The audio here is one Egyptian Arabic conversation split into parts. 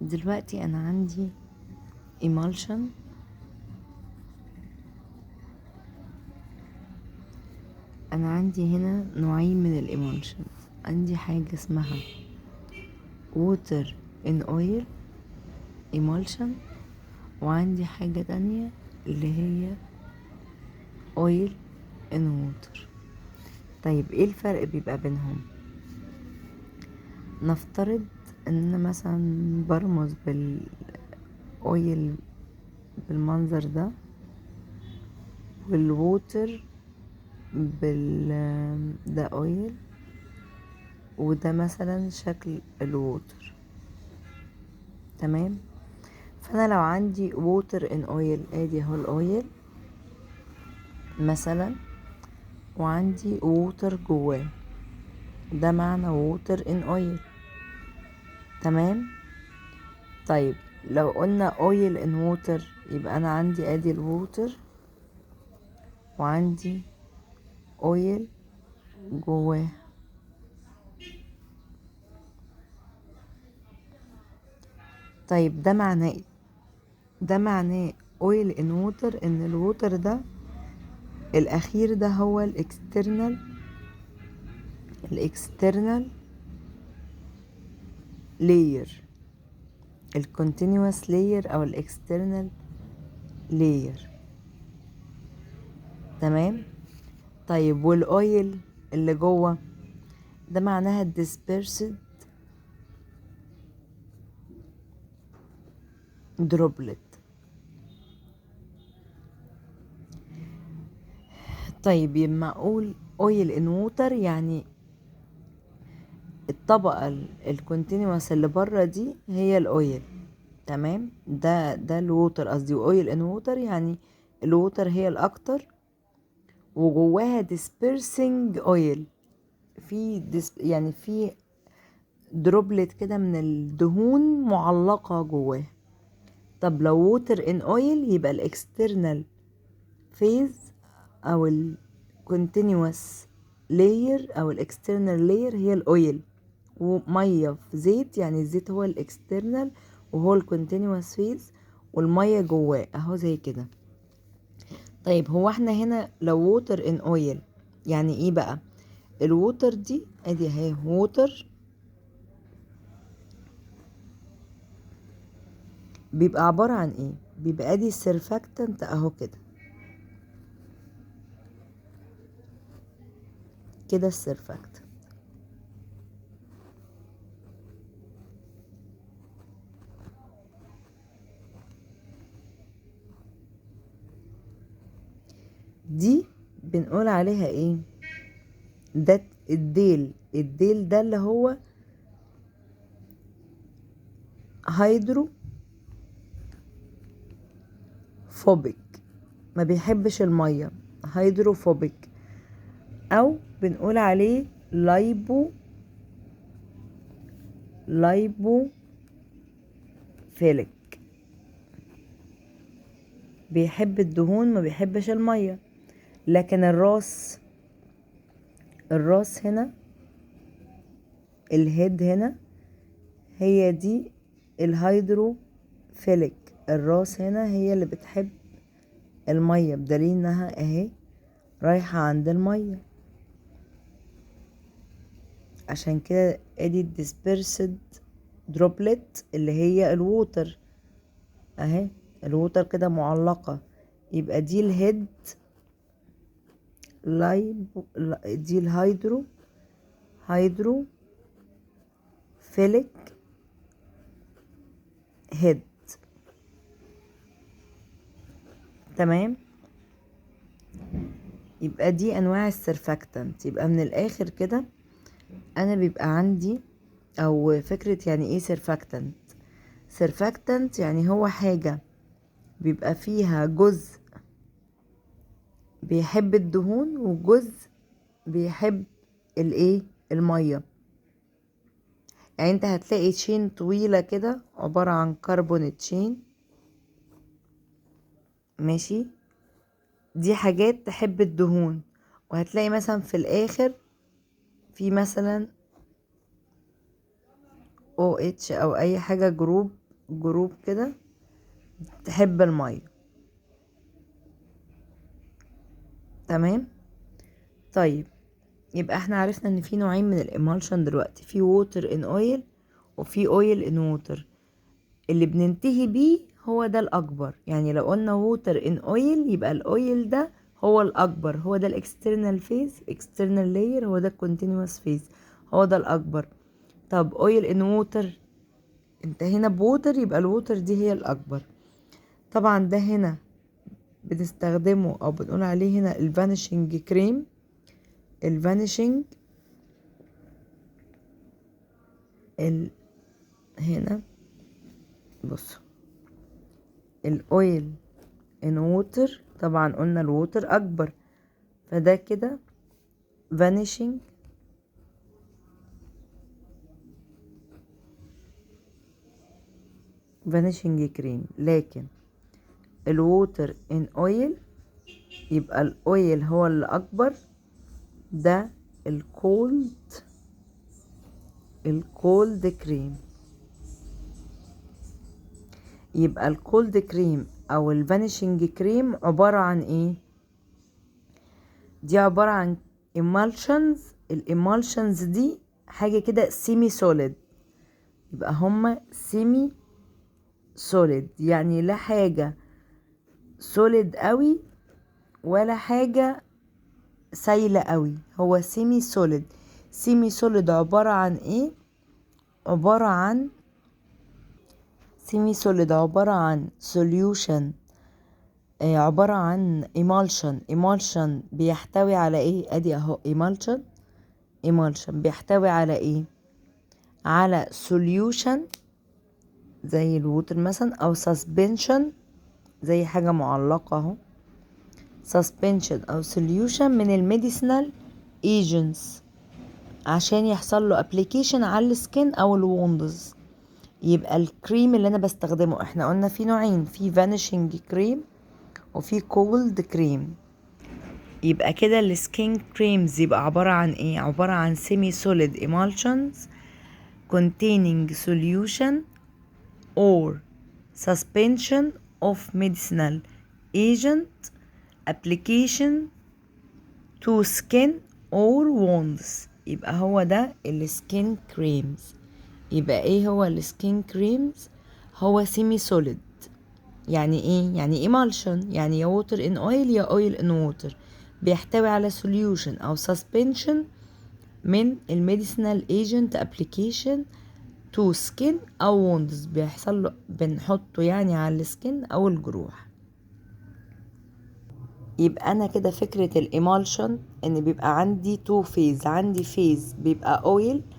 دلوقتي انا عندي emulsion، انا عندي هنا نوعين من ال emulsion. عندي حاجة اسمها water in oil emulsion، وعندي حاجة تانية اللي هي oil in water. طيب ايه الفرق بيبقى بينهم؟ نفترض ان انا مثلا برمز بال oil بالمنظر ده، وال water بال ده oil، وده مثلا شكل ال water. تمام. فانا لو عندي water in oil، ادي اهو ال oil مثلا، وعندي water جواه، ده معنى water in oil. تمام. طيب لو قلنا oil in water، يبقى انا عندي ادي ال water وعندي oil جواه. طيب ده معناه ايه؟ ده معناه oil in water ان ال water ده الاخير ده هو ال external layer، ال continuous layer او ال external layer. تمام. طيب وال oil اللي جوه ده معناها dispersed droplet. طيب يبقى اقول oil in water يعني الطبقة ال continuous اللي بره دي هي ال oil. تمام. ده ال water قصدي، oil in water يعني ال water هي الاكتر، وجواها dispersing oil، في يعني في droplet كده من الدهون معلقة جواه. طب لو water in oil يبقى ال external phase او ال continuous layer او ال external layer هي ال oil، وميه في زيت، يعني الزيت هو ال external وهو ال continuous phase، والميه جواه اهو زي كده. طيب هو احنا هنا لو water in oil يعني ايه بقى؟ ال water دي ادي اهي water، بيبقى عبارة عن ايه؟ بيبقى ادي ال surfactant اهو كده كده ال surfactant. دي بنقول عليها ايه؟ ده الديل، الديل ده اللي هو hydrophobic، ما بيحبش المية، hydrophobic، او بنقول عليه lipophilic، بيحب الدهون ما بيحبش المية. لكن الراس هنا، ال head هنا هي دي ال hydrophilic، الراس هنا هي اللي بتحب المية، بدليل انها اهي رايحة عند المية. عشان كده ادي ال dispersed droplet اللي هي ال water اهي، ال water كده معلقة، يبقى دي ال head lipo، دي ال hydrophilic head. تمام. يبقى دي انواع ال surfactant. يبقى من الاخر كده انا بيبقى عندي او فكرة يعني ايه surfactant. surfactant يعني هو حاجة بيبقى فيها جزء بيحب الدهون وجزء بيحب الايه، المية. يعني انت هتلاقي chain طويلة كده عبارة عن carbon chain، ماشي، دي حاجات تحب الدهون، وهتلاقي مثلا في الاخر في مثلا OH او اي حاجة group group كده تحب المية. تمام. طيب يبقى احنا عرفنا ان في نوعين من ال emulsion دلوقتي، في water in oil وفي oil in water. اللي بننتهي بيه هو ده الاكبر، يعني لو قلنا water in oil يبقى ال oil ده هو الاكبر، هو ده ال external phase، external layer، هو ده ال continuous phase، هو ده الاكبر. طب oil in water، انتهينا ب water، يبقى ال water دي هي الاكبر. طبعا ده هنا بنستخدمه او بنقول عليه هنا ال vanishing cream. ال vanishing هنا بصوا ال oil in water، طبعا قلنا ال water اكبر، فده كده vanishing vanishing cream. لكن ال water in oil يبقى ال oil هو اللي اكبر، ده ال cold، ال cold cream. يبقى ال cold cream او ال vanishing cream عبارة عن ايه؟ دي عبارة عن emulsions. ال emulsions دي حاجة كده semi solid، يبقى هما semi solid، يعني لا حاجة solid قوي ولا حاجة سايلة قوي، هو semi solid. semi solid عبارة عن ايه؟ عبارة عن semi solid عبارة عن solution، عبارة عن emulsion. emulsion بيحتوي على ايه؟ ادي اهو emulsion. emulsion بيحتوي على ايه؟ على solution زي ال water مثلا، او suspension زي حاجة معلقة اهو، suspension او solution من ال medicinal agents عشان يحصل له application على ال skin او ال wounds. يبقى الكريم اللي انا بستخدمه، احنا قلنا في نوعين، في vanishing cream وفي cold cream. يبقى كده ال skin creams يبقى عبارة عن ايه؟ عبارة عن semi solid emulsions containing solution or suspension of medicinal agent application to skin or wounds. يبقى هو ده ال skin creams. يبقى ايه هو ال skin creams؟ هو semi solid. يعني ايه؟ يعني emulsion، يعني يا water in oil يا oil in water، بيحتوي على solution او suspension من ال medicinal agent application to skin او wounds، بيحصل له بنحطه يعني على ال skin او الجروح. يبقى انا كده فكرة ال emulsion ان بيبقى عندي two phase، عندي phase بيبقى oil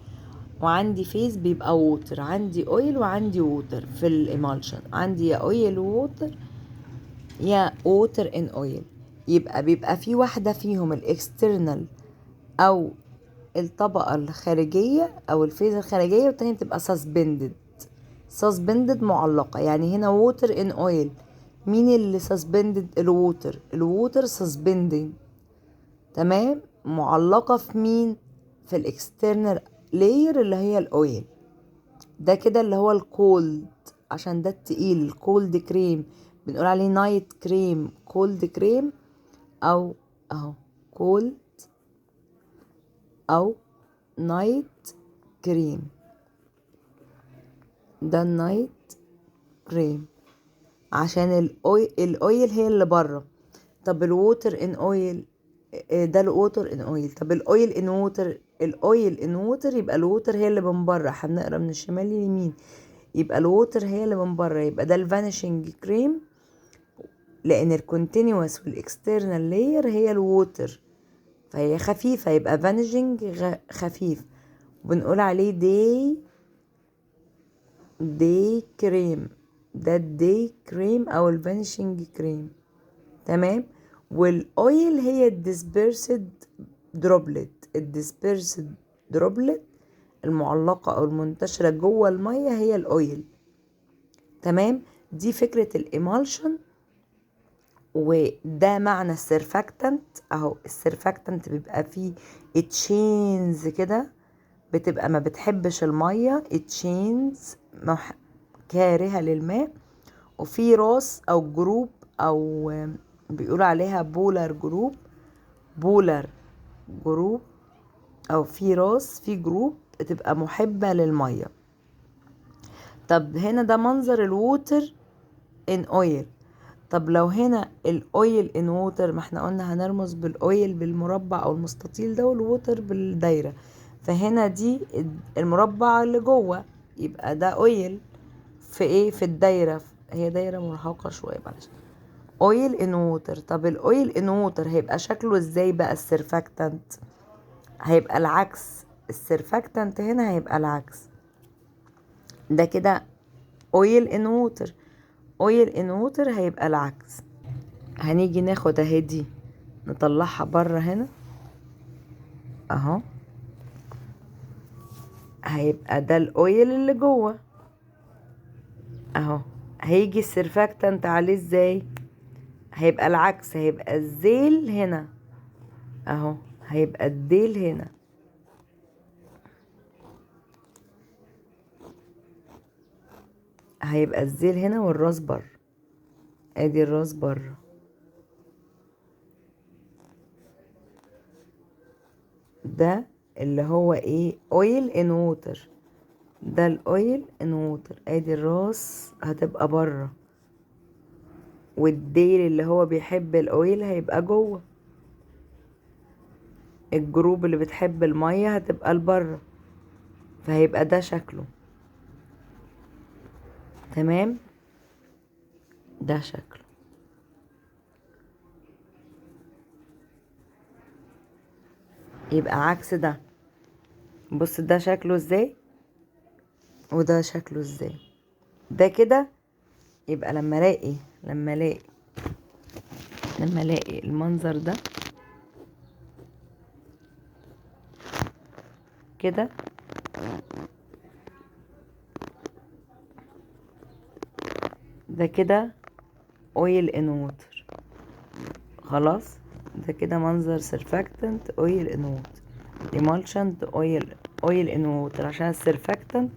وعندي phase بيبقى water، عندي oil وعندي water في ال emulsion، عندي يا oil water يا water in oil. يبقى بيبقى في واحدة فيهم ال external او الطبقة الخارجية او ال phase الخارجية، والتانية بتبقى suspended. suspended معلقة، يعني هنا water in oil، مين اللي suspended؟ ال water، ال water suspending، تمام، معلقة في مين؟ في ال external layer اللي هي ال oil. ده كده اللي هو ال cold، عشان ده التقيل، ال cold cream بنقول عليه night cream، cold cream او اهو cold او night cream، ده ال night cream عشان ال oil هي اللي بره. طب ال water in oil، ده ال water in oil. طب ال oil in water، ال oil in water يبقى ال water هي اللي من بره، احنا بنقرا من الشمال لليمين، يبقى ال water هي اللي من بره، يبقى ده ال vanishing cream، لان ال continuous وال external layer هي ال water، فهي خفيفة، يبقى vanishing خفيف، وبنقول عليه day cream، ده ال day cream او ال vanishing cream، تمام. وال oil هي ال dispersed droplet، ال dispersed droplet المعلقة او المنتشرة جوه المية هي ال oil، تمام. دي فكرة ال emulsion، وده معنى ال surfactant اهو. ال surfactant بيبقى فيه chains كده، بتبقى ما بتحبش المية، chains كارهة للماء، وفي راس او group او بيقولوا عليها polar group، polar group، او في راس في group بتبقى محبة للمية. طب هنا ده منظر ال water in oil. طب لو هنا ال oil in water، ما احنا قلنا هنرمز بال oil بالمربع او المستطيل ده، وال water بالدايرة، فهنا دي المربع اللي جوه يبقى ده oil في ايه؟ في الدايرة، هي دايرة مرهقة شوية معلش، oil in water. طب ال oil in water هيبقى شكله ازاي بقى؟ ال surfactant هيبقى العكس، ال surfactant هنا هيبقى العكس، ده كده oil in water، oil in water هيبقى العكس. هنيجي ناخد اهي دي نطلعها بره هنا اهو، هيبقى ده ال oil اللي جوه اهو. هيجي ال surfactant عليه ازاي؟ هيبقى العكس، هيبقى الزيل هنا اهو، هيبقى الديل هنا. هيبقى الزيل هنا والراس بره، ادي الراس بره. ده اللي هو ايه؟ oil in water، ده ال oil in water، ادي الراس هتبقى بره، والديل اللي هو بيحب ال oil هيبقى جوه، ال group اللي بتحب المية هتبقى لبره، فهيبقى ده شكله. تمام، ده شكله. يبقى عكس ده. بص ده شكله ازاي وده شكله ازاي. ده كده يبقى لما الاقي المنظر ده كده، ده كده oil in water، خلاص. ده كده منظر surfactant oil in water، emulsion oil in water، عشان ال surfactant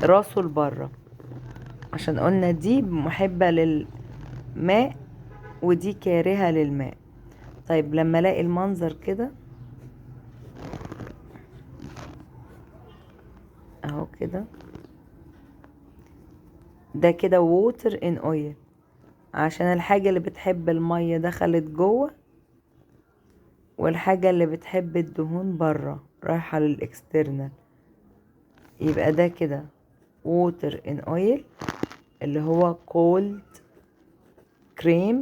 راسه لبره، عشان قلنا دي محبة للماء ودي كارهة للماء. طيب لما الاقي المنظر كده اهو كده، ده كده water in oil، عشان الحاجة اللي بتحب المية دخلت جوه، والحاجة اللي بتحب الدهون بره رايحة لل external. يبقى ده كده water in oil اللي هو cold cream،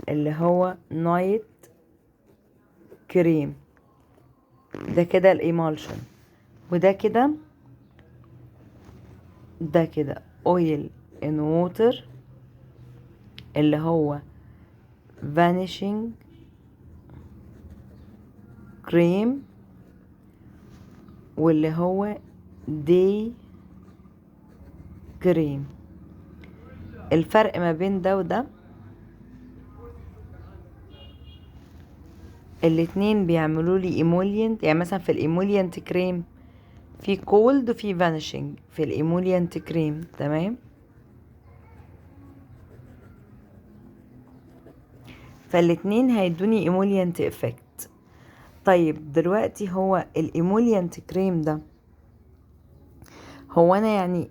اللي هو night cream، ده كده ال emulsion. وده كده، ده كده oil in water اللي هو vanishing cream، واللي هو day cream. الفرق ما بين ده وده، الاتنين بيعملوا لي emollient. يعني مثلا في ال emollient cream في cold وفي vanishing في ال emollient cream، تمام. فالاتنين هيدوني emollient effect. طيب دلوقتي هو ال emollient cream ده، هو انا يعني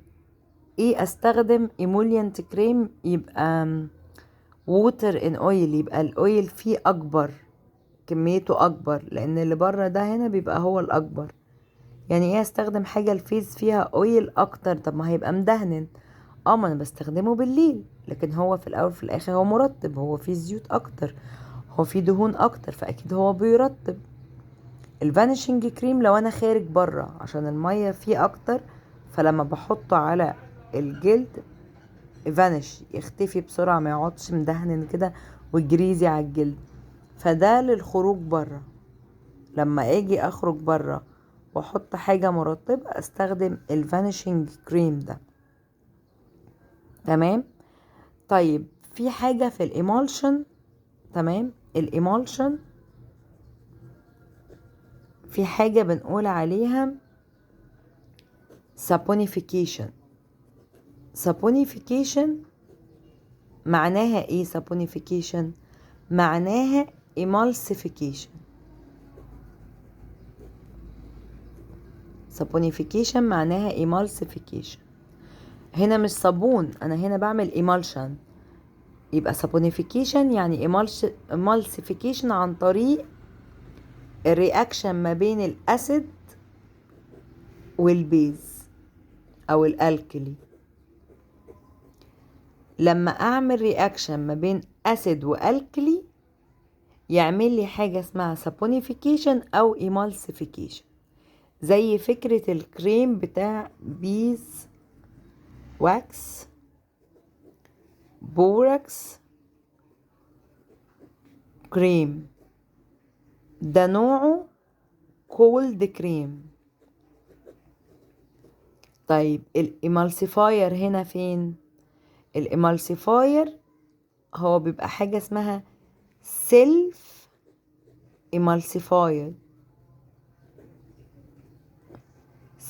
ايه استخدم emollient cream؟ يبقى water in oil، يبقى ال oil فيه اكبر، كميته اكبر، لان اللي بره ده هنا بيبقى هو الاكبر. يعني ايه استخدم حاجة ال phase فيها oil اكتر؟ طب ما هيبقى مدهن. ما انا بستخدمه بالليل، لكن هو في الاول في الاخر هو مرطب، هو فيه زيوت اكتر، هو فيه دهون اكتر، فاكيد هو بيرطب. ال vanishing cream لو انا خارج بره عشان المية فيه اكتر، فلما بحطه على الجلد vanish، يختفي بسرعة، ما يقعدش مدهن كده و greasy على الجلد. فده للخروج بره، لما اجي اخرج بره واحط حاجة مرطبة استخدم ال vanishing cream ده، تمام. طيب في حاجة في ال emulsion، تمام. ال emulsion في حاجة بنقول عليها saponification. Saponification معناها ايه؟ Saponification معناها emulsification. Saponification معناها emulsification. هنا مش صابون، انا هنا بعمل emulsion. يبقى saponification يعني emulsification عن طريق ال reaction ما بين ال acid وال base او ال alkali. لما اعمل reaction ما بين acid و alkali يعمل لي حاجة اسمها saponification او emulsification، زي فكرة الكريم بتاع bees wax، borax cream، ده نوعه cold cream. طيب ال emulsifier هنا فين؟ ال emulsifier هو بيبقى حاجة اسمها self emulsifier.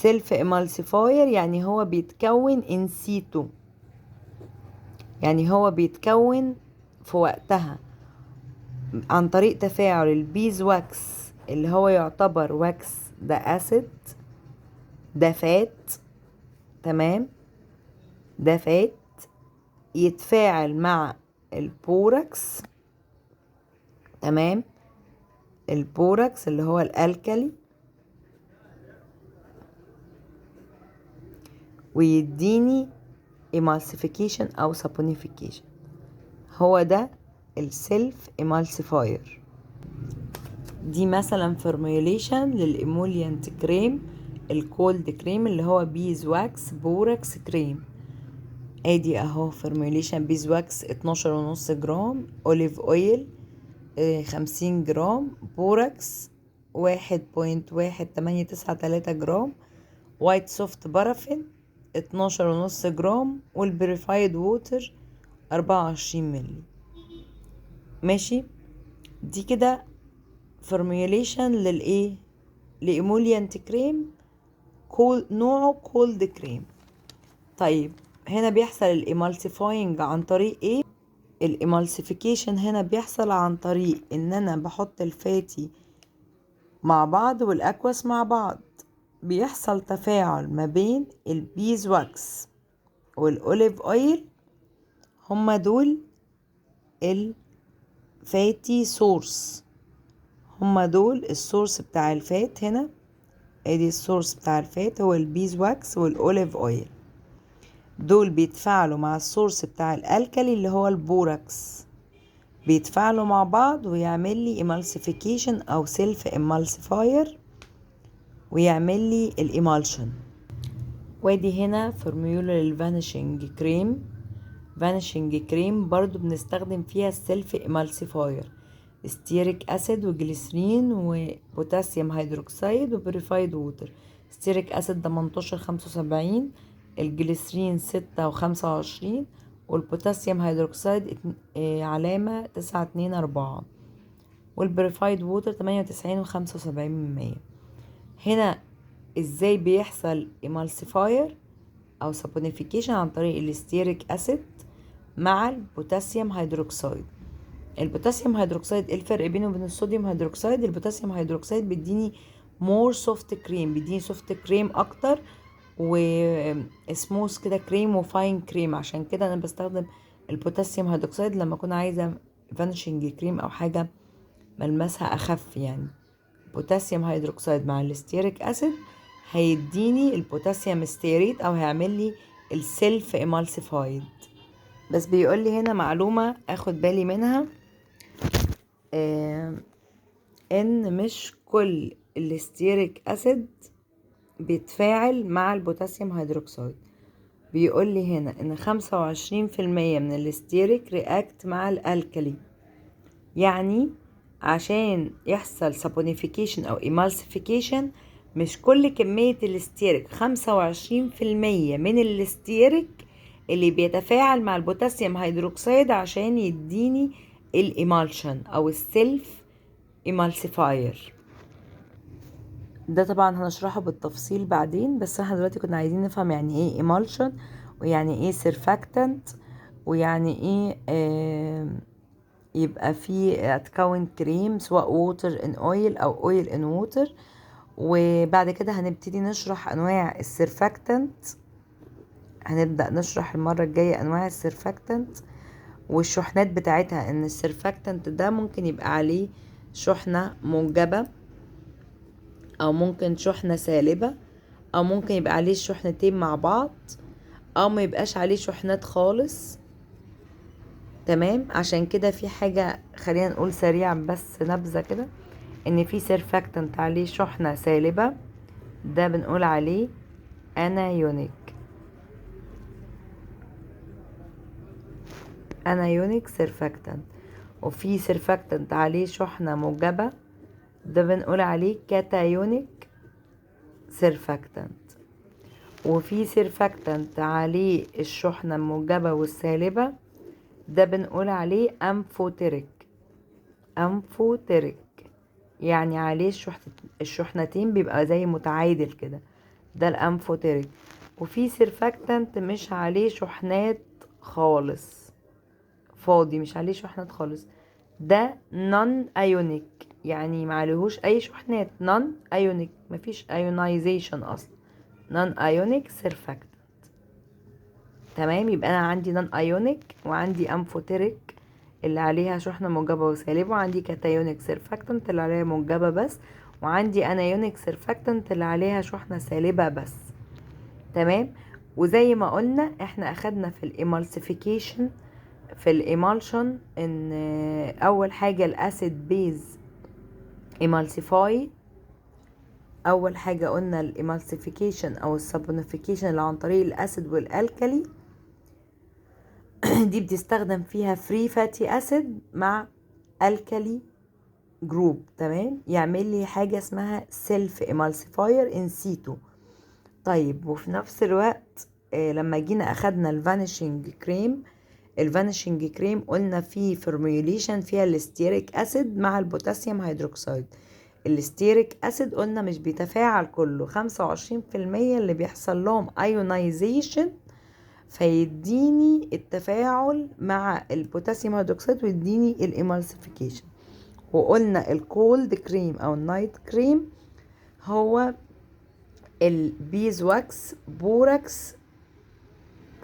Self emulsifier يعني هو بيتكون in situ، يعني هو بيتكون في وقتها عن طريق تفاعل ال bees wax اللي هو يعتبر wax، ده acid، ده fat، تمام، ده fat يتفاعل مع ال borax، تمام، ال borax اللي هو ال alkali، ويديني emulsification او saponification. هو ده ال self emulsifier. دي مثلا formulation لل emollient cream، ال cold cream اللي هو bees wax borax cream. ادي اهو formulation bees wax 12.5 جرام، olive oil 50 جرام، borax 1.1893 جرام، white soft paraffin 12.5 جرام، وال purified water 24 ملي. ماشي، دي كده formulation للايه؟ ل emollient cream نوعه cold cream. طيب هنا بيحصل ال emulsifying عن طريق ايه؟ ال emulsification هنا بيحصل عن طريق ان انا بحط ال fatty مع بعض وال aqueous مع بعض، بيحصل تفاعل ما بين ال bees wax وال olive oil، هما دول ال fatty source، هما دول ال source بتاع ال fat. هنا ادي ال source بتاع ال fat هو ال bees wax وال olive oil، دول بيتفاعلوا مع ال source بتاع ال alkali اللي هو ال borax، بيتفاعلوا مع بعض ويعمل لي emulsification او self emulsifier ويعمل لي ال emulsion. وادي هنا formula لل vanishing cream. Vanishing cream برضو بنستخدم فيها ال self emulsifier، stearic acid وجليسرين و potassium hydroxide و purified water. Stearic acid 18.75، الجليسرين 6.25، وال potassium hydroxide علامة 9.24، وال purified water 98.75%. هنا ازاي بيحصل emulsifier او saponification؟ عن طريق ال stearic acid مع ال potassium hydroxide. ال potassium hydroxide ايه الفرق بينه وبين ال sodium hydroxide؟ ال potassium hydroxide بيديني more soft cream، بيديني soft cream اكتر و smooth كده cream و fine cream. عشان كده انا بستخدم ال potassium hydroxide لما اكون عايزه vanishing cream او حاجه ملمسها اخف. يعني potassium hydroxide مع ال stearic acid هيديني ال potassium stearate او هيعمل لي ال self emulsified. بس بيقول لي هنا معلومه اخد بالي منها، ان مش كل ال stearic acid بيتفاعل مع ال potassium hydroxide. بيقول لي هنا ان 25% من ال stearic react مع ال alkali، يعني عشان يحصل saponification او emulsification مش كل كمية ال stearic، 25% من ال stearic اللي بيتفاعل مع ال potassium hydroxide عشان يديني ال emulsion او ال self emulsifier. ده طبعا هنشرحه بالتفصيل بعدين، بس احنا دلوقتي كنا عايزين نفهم يعني ايه emulsion ويعني ايه surfactant، ويعني ايه يبقى في اتكون كريم سواء water in oil او oil in water. وبعد كده هنبتدي نشرح انواع ال surfactant، هنبدأ نشرح المرة الجاية انواع ال surfactant والشحنات بتاعتها، ان ال surfactant ده ممكن يبقى عليه شحنة موجبة او ممكن شحنة سالبة، او ممكن يبقى عليه الشحنتين مع بعض، او ما يبقاش عليه شحنات خالص. تمام، عشان كده في حاجة خلينا نقول سريعا بس نبذة كده، ان في surfactant عليه شحنة سالبة ده بنقول عليه anionic، anionic surfactant. وفي surfactant عليه شحنة موجبة ده بنقول عليه cationic surfactant. وفي surfactant عليه الشحنة الموجبة والسالبة ده بنقول عليه amphoteric، amphoteric يعني عليه الشحنتين بيبقى زي متعادل كده، ده ال amphoteric. وفي surfactant مش عليه شحنات خالص، فاضي مش عليه شحنات خالص، ده non ionic يعني ما عليهوش اي شحنات، non ionic مفيش ionization اصلا، non ionic surfactant. تمام، يبقى انا عندي non ionic وعندي amphoteric اللي عليها شحنة موجبة وسالبة، وعندي cationic surfactant اللي عليها موجبة بس، وعندي anionic surfactant اللي عليها شحنة سالبة بس. تمام، وزي ما قلنا احنا اخدنا في ال emulsification في ال emulsion ان اول حاجة ال acid base emulsify، اول حاجة قلنا ال emulsification او ال saponification اللي عن طريق ال acid وال alkali دي بتستخدم فيها free fatty acid مع alkali group. تمام، يعمل لي حاجة اسمها self emulsifier in situ. طيب وفي نفس الوقت لما جينا اخدنا ال vanishing cream، ال vanishing cream قلنا فيه formulation فيها ال stearic acid مع ال potassium hydroxide. ال stearic acid قلنا مش بيتفاعل كله، 25% اللي بيحصل لهم ionization فيديني التفاعل مع ال potassium hydroxide ويديني ال emulsification. وقلنا ال cold cream او ال night cream هو ال beeswax borax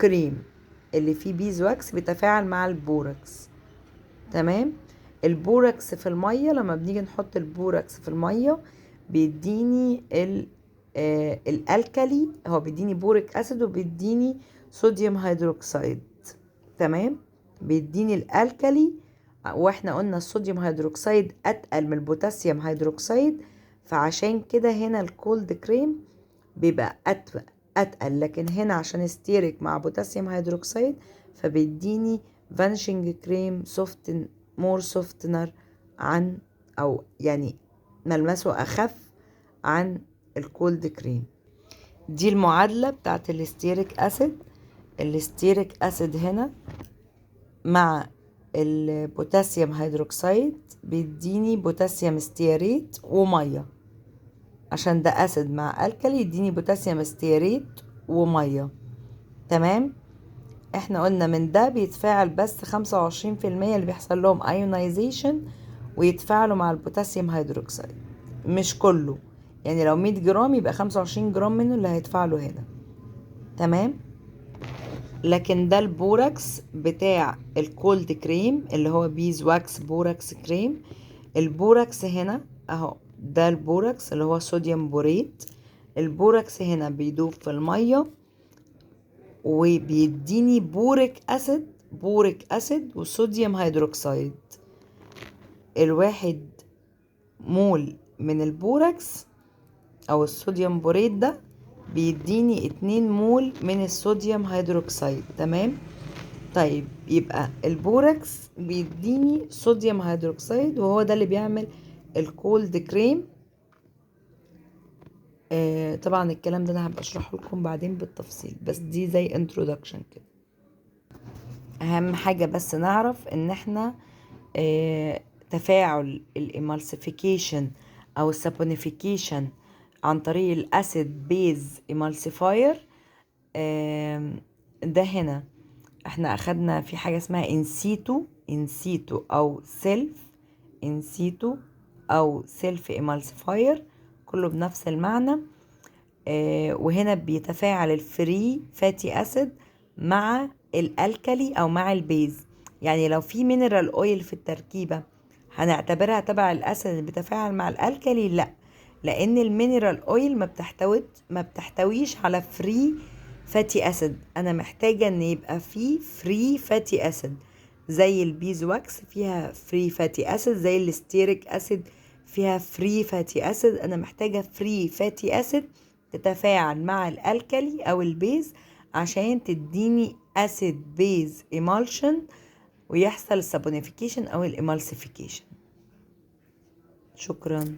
cream اللي فيه beeswax بيتفاعل مع ال borax. تمام، ال borax في المية لما بنيجي نحط ال borax في المية بيديني ال alkali، هو بيديني boric acid وبيديني sodium hydroxide. تمام، بيديني ال alkali، واحنا قلنا ال sodium hydroxide اتقل من ال potassium hydroxide، فعشان كده هنا ال cold cream بيبقى اتقل، لكن هنا عشان stearic مع potassium hydroxide فبيديني vanishing cream soft، more softener عن، او يعني ملمسه اخف عن ال cold cream. دي المعادلة بتاعت ال stearic acid. ال stearic acid هنا مع ال potassium hydroxide بيديني potassium stearate ومية، عشان ده acid مع alkali يديني potassium stearate ومية. تمام، احنا قلنا من ده بيتفاعل بس 25% اللي بيحصل لهم ionization ويتفاعلوا مع ال potassium hydroxide، مش كله، يعني لو 100 جرام يبقى 25 جرام منه اللي هيتفاعلوا هنا. تمام، لكن ده ال borax بتاع ال cold cream اللي هو beeswax borax cream. ال borax هنا اهو، ده ال borax اللي هو sodium borate. ال borax هنا بيدوب في المية وبيديني boric acid، boric acid و sodium hydroxide. الواحد مول من ال borax او ال sodium borate ده بيديني 2 مول من ال sodium hydroxide. تمام، طيب يبقى ال borax بيديني sodium hydroxide وهو ده اللي بيعمل ال cold cream. طبعا الكلام ده انا هبقى اشرحه لكم بعدين بالتفصيل، بس دي زي introduction كده. اهم حاجة بس نعرف ان احنا تفاعل ال emulsification او ال saponification عن طريق ال acid base emulsifier ده هنا احنا اخدنا في حاجة اسمها in situ، in situ او self، in situ او self emulsifier، كله بنفس المعنى. وهنا بيتفاعل ال free fatty acid مع ال alkali او مع ال base. يعني لو في mineral oil في التركيبة هنعتبرها تبع ال acid اللي بيتفاعل مع ال alkali؟ لا، لان ال mineral oil ما بتحتويش على free fatty acid. انا محتاجة ان يبقى فيه free fatty acid، زي ال beeswax فيها free fatty acid، زي ال stearic acid فيها free fatty acid. انا محتاجة free fatty acid تتفاعل مع ال alkali او ال base عشان تديني acid base emulsion ويحصل ال saponification او ال emulsification. شكرا.